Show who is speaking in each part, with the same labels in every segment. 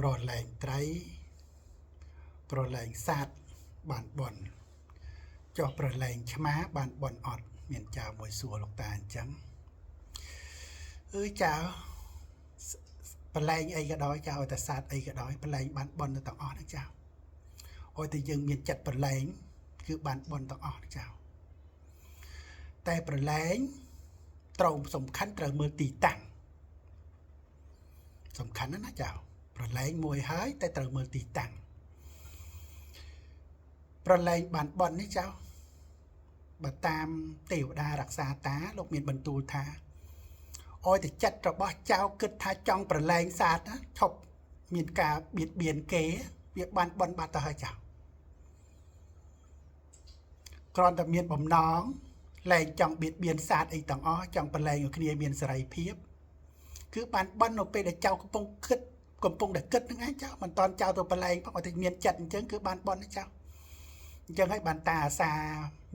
Speaker 1: ប្រលែងត្រីប្រលែងសัตว์បានបនចុះប្រលែងឆ្មាបានបនអត់មានចៅមួយសួរលោកតាអញ្ចឹងអើយចៅប្រលែងអីក៏ដោយចៅឲ្យតែសัตว์អីក៏ដោយប្រលែងបានបនទៅទាំងអស់ណាចៅឲ្យតែយើងមានចិត្តប្រលែងគឺបានបនទាំងអស់ណាចៅតែប្រលែងត្រូវសំខាន់ត្រូវមើលទីតាំងសំខាន់ណាស់ណាចៅប្រលែងមួយហើយតែត្រូវមើលទីតាំងប្រលែងបានបននេះចៅបើតាមទេវតារក្សាតាលោកមានបន្ទូលថាឲ្យតែចិត្តរបស់ចៅគិតថាចង់ប្រលែងសត្វណាឈប់មានការបៀតបៀនគេវាបានបនបាត់ទៅហើយចៅគ្រាន់តែមានបំណងលែងចង់បៀតបៀនសត្វអីទាំងអស់ចង់ប្រលែងឲ្យគ្នាមានសេរីភាពគឺបានបននៅពេលដែលចៅកំពុងគិតកំពុងតែគិតហ្នឹងឯងចៅមិនតន់ចៅទៅប្រលែងផងឲ្យតែមានចិត្តអញ្ចឹងគឺបានបនណាចៅអញ្ចឹងហើយបានតាអាសា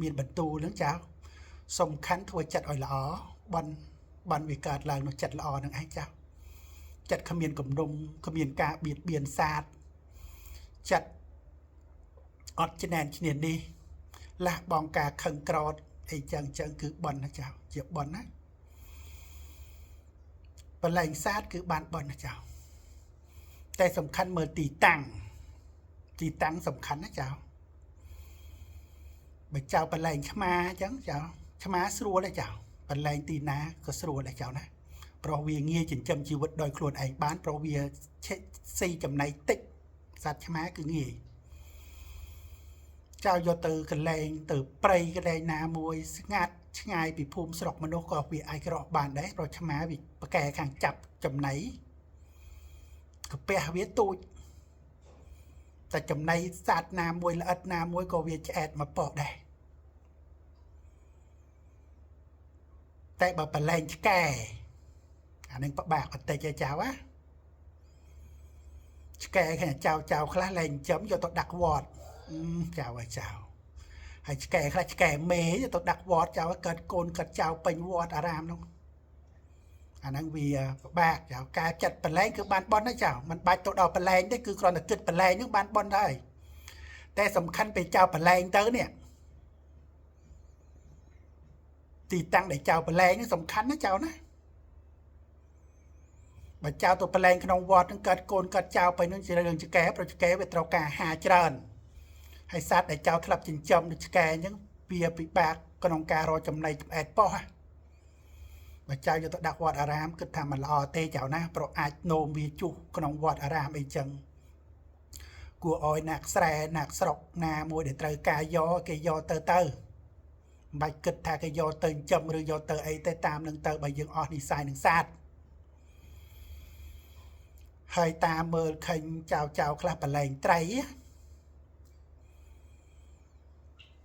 Speaker 1: មានបន្ទូលហ្នឹងចៅសំខាន់ធ្វើចិត្តឲ្យល្អបនបនវាកើតឡើងនៅចិត្តល្អហ្នឹងឯងចៅចិត្តគ្មានគំនុំគ្មានការបៀតបៀនសត្វចិត្តអត់ច្នែនឈ្នានេះលះបងការខឹងក្រោតអីចឹងចឹងគឺបនណាចៅជាបនណាប្រលែងសត្វគឺបានបនណាចៅតែសំខាន់មើលទីតាំងទីតាំងសំខាន់ណាចៅបើចៅប្រលែងឆ្មាអញ្ចឹងចៅឆ្មាស្រួលទេចៅប្រលែងទីណាក៏ស្រួលដែរចៅណាព្រោះវាងាយចិញ្ចឹមជីវិតដោយខ្លួនឯងបានព្រោះវាស៊ីចំណីតិចសត្វឆ្មាគឺងាយចៅយកទៅកន្លែងទៅព្រៃកន្លែងណាមួយស្ងាត់ឆ្ងាយពីភូមិស្រុកមនុស្សក៏វាអាចរកបានដែរព្រោះឆ្មាវាប្រកែខាងចាប់ចំណីកាពះវាទូចតែចំណីសត្វណាមួយល្អិតណាមួយក៏វាឆ្អែតមកប៉ោះដែរតែបើប្រលែងឆ្កែអានឹងពិបាកបន្តិចឯចៅណាឆ្កែឃើញចៅចៅខ្លះលែងចិញ្ចឹមយកទៅដាក់វត្តចៅឲ្យចៅហើយឆ្កែខ្លះឆ្កែមេយកទៅដាក់វត្តចៅឲ្យកើតកូនកើតចៅពេញវត្តអារាមនោះអាហ្នឹងវាពិបាកចៅការចិត្តប្រលែងគឺបានបន់ដែរចៅមិនបាច់ទៅដល់ប្រលែងទេគឺគ្រាន់តែគិតប្រលែងហ្នឹងបានបន់ដែរតែសំខាន់ពេលចៅប្រលែងទៅនេះទីតាំងដែលចៅប្រលែងហ្នឹងសំខាន់ណាចៅណាបើចៅទៅប្រលែងក្នុងវត្តហ្នឹងកើតកូនកើតចៅไปហ្នឹងជារឿងឆ្កែព្រោះឆ្កែវាត្រូវការអាហារច្រើនហើយសត្វដែលចៅធ្លាប់ចិញ្ចឹមដូចឆ្កែអញ្ចឹងវាពិបាកក្នុងការរកចំណីចម្អែតប៉ោះបើចៅយកទៅដាក់វត្តអារាមគិតថាមិនល្អទេចៅណាព្រោះអាចនោមវាជុះក្នុងវត្តអារាមអីចឹងគួរឲ្យណាក់ស្រែណាក់ស្រុកណាមួយដែលត្រូវការយកគេយកទៅទៅមិនបាច់គិតថាគេយកទៅចិញ្ចឹមឬយកទៅអីទេតាមនឹងទៅបើយើងអស់និស័យនឹងសត្វហើយតាមមើលឃើញចៅចៅខ្លះប្រឡែងត្រី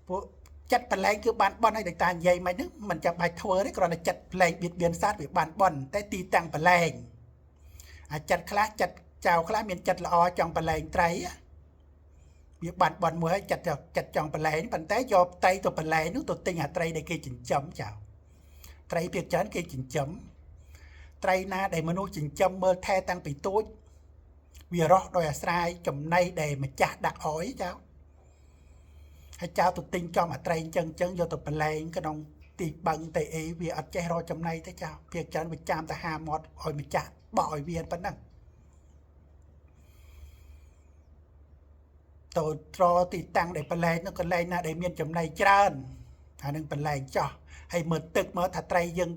Speaker 1: ពួកចិត្តប្រឡែងគឺបានបន់ហើយដូចតានិយាយមិនហ្នឹងមិនចាំបាច់ធ្វើទេគ្រាន់តែចិត្តប្រឡែងបៀតបៀនសត្វវាបានបន់តែទីតាំងប្រឡែងអាចិត្តខ្លះចិត្តចៅខ្លះមានចិត្តល្អចង់ប្រឡែងត្រីវាបានបន់មួយហើយចិត្តចិត្តចង់ប្រឡែងប៉ុន្តែយកត្រីទៅប្រឡែងនោះទៅទិញអាត្រីដែលគេចិញ្ចឹមចៅត្រីភាគច្រើនគេចិញ្ចឹមត្រីណាដែលមនុស្សចិញ្ចឹមមើលថែតាំងពីតូចវារស់ដោយអាស្រ័យចំណីដែលម្ចាស់ដាក់អោយចៅហើយចៅទៅទិញចំអាត្រីអញ្ចឹងអញ្ចឹងយកទៅប្រឡែងក្នុងទីបឹងទៅអីវាអត់ចេះរកចំណីទេចៅភាគច្រើនវាចាំតែហាមាត់ឲ្យម្ចាស់បោកឲ្យវាប៉ុណ្ណឹងទៅត្រទីតាំងដែលប្រឡែងនោះកន្លែងណាដែលមានចំណីច្រើនអានឹងប្រឡែងចោះហើយមើលទឹកមើលថាត្រីយើង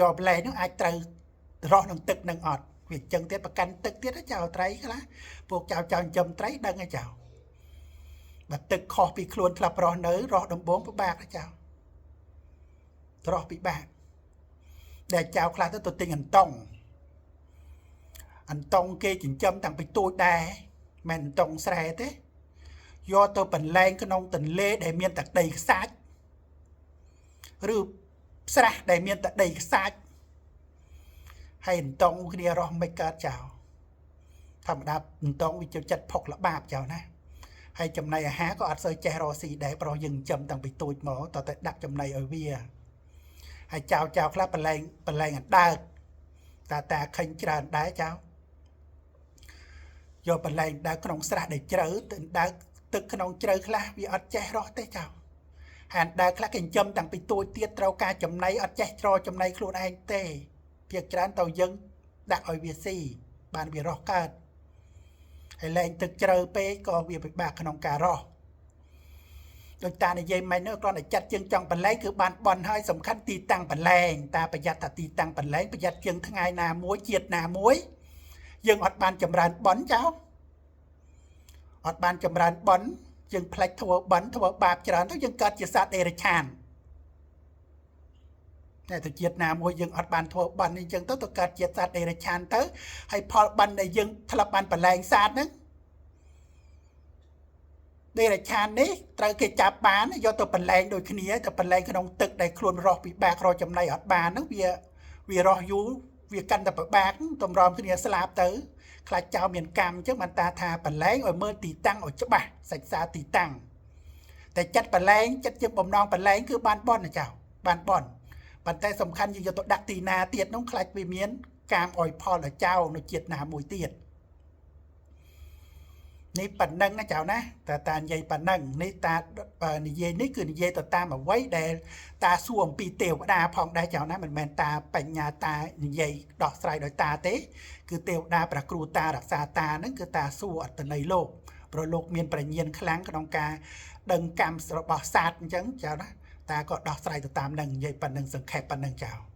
Speaker 1: យកប្រឡែងនោះអាចត្រូវរស់ក្នុងទឹកនឹងអត់វាអញ្ចឹងទៀតប្រកាន់ទឹកទៀតចៅត្រីខ្លះពួកចៅចៅចិញ្ចឹមត្រីដឹងឯចៅបើទឹកខុសពីខ្លួនធ្លាប់រស់នៅរស់ដំបងពិបាកចៅរស់ពិបាកដែលចៅខ្លះទៅទិញអន្តងអន្តងគេចិញ្ចឹមតាំងពីទូចដែរមិនអន្តងស្រែទេយកទៅបន្លែងក្នុងទន្លេដែលមានតែដីខ្សាច់ឬស្រះដែលមានតែដីខ្សាច់ហើយអន្តងគ្នារស់មិនកើតចៅធម្មតាអន្តងវាចូលចិត្តផុកលបាបចៅណាហើយចំណីអាហារក៏អត់សូវចេះរកស៊ីដែរព្រោះយើងចិញ្ចឹមតាំងពីទូចមកតតែដាក់ចំណីឲ្យវាហើយចៅចៅខ្លះប្រឡែងប្រឡែងអណ្ដើកតាតាខេញច្រើនដែរចៅ យកបន្លែងដើរក្នុងស្រះដែលជ្រៅទៅដើរទឹកក្នុងជ្រៅខ្លះវាអត់ចេះរស់ទេចៅ ហានដើរខ្លះគេចិញ្ចឹមតាំងពីតួចទៀតត្រូវការចំណីអត់ចេះច្រចំណីខ្លួនឯងទេភាគច្រើនទៅយើងដាក់ឲ្យវាស៊ីបានវារស់កើតហើយលែងទឹកជ្រៅពេកក៏វាពិបាកក្នុងការរស់ដូចតានិយាយមិញនោះគ្រាន់តែចាត់ជើងចង់បន្លែងគឺបានបន់ហើយសំខាន់ទីតាំងបន្លែងតាប្រយ័ត្នថាទីតាំងបន្លែងប្រយ័ត្នជាងថ្ងៃណាមួយជាតិណាមួយយើងអត់បានចម្រើនបន់ចៅអត់បានចម្រើនបន់យើងផ្លេចធ្វើបន់ធ្វើបាបច្រើនទៅយើងកើតជាសត្វដេរឆានតែទៅជាតិណាមួយយើងអត់បានធ្វើបន់អញ្ចឹងទៅទៅកើតជាសត្វដេរឆានទៅហើយផលបន់ដែលយើងធ្លាប់បានប្រឡែងសត្វហ្នឹងដេរឆាននេះត្រូវគេចាប់បានយកទៅប្រឡែងដូចគ្នាទៅប្រឡែងក្នុងទឹកដែលខ្លួនរស់ពិបាករកចំណីអត់បានហ្នឹងវារស់យូរវាកាន់តែពិបាកតម្រាំគ្នាស្លាប់ទៅខ្លាចចោលមានកម្មអញ្ចឹងបានតាថាប្រឡែងឲ្យមើលទីតាំងឲ្យច្បាស់សិក្សាទីតាំងតែចិត្តប្រឡែងចិត្តជាបំណងប្រឡែងគឺបានបន់ណាចៅបានបន់ប៉ុន្តែសំខាន់យើងយកទៅដាក់ទីណាទៀតនោះខ្លាចវាមានកាមឲ្យផលឲ្យចៅនៅជាតិណាមួយទៀតនេះប៉ុណ្ណឹងណាចៅណាតាតានិយាយប៉ុណ្ណឹងនេះតានិយាយនេះគឺនិយាយទៅតាមអ្វីដែលតាសួរអំពីទេវតាផងដែរចៅណាមិនមែនតាបញ្ញាតានិយាយដោះស្រាយដោយតាទេគឺទេវតាព្រះគ្រូតារក្សាតាហ្នឹងគឺតាសួរអត្តន័យលោកព្រោះលោកមានប្រាជ្ញាខ្លាំងក្នុងការដឹងកម្មរបស់សត្វអញ្ចឹងចៅណាតាក៏ដោះស្រាយទៅតាមនឹងនិយាយប៉ុណ្ណឹងសង្ខេបប៉ុណ្ណឹងចៅ។